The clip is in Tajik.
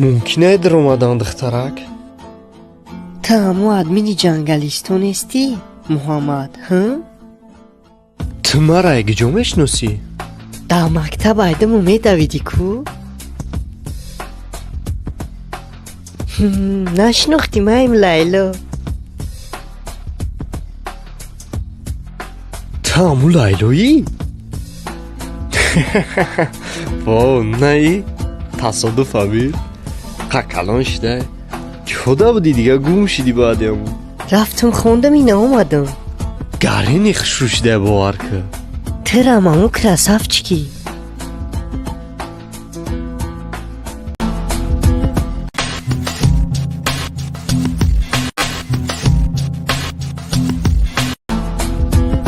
Мумкин ай даромадан, духтарак? Ту ҳамо админи Ҷангалистон ҳестӣ, Муҳаммад, ҳа? Ту мара куҷо мешиносӣ? Дар мактаб айдиму медавидӣ ку? Нашинохтӣ? Маем Лайло. Ту ҳаму Лайлоӣ? Во, наи тасодуф аби қа калон шида чода будӣ, дига гум шидӣ баъди ҳаму. Рафтам, хондам, ина омадам. Гарини хушрӯ шида, бовар кӣ. Тирам ҳаму красавчики.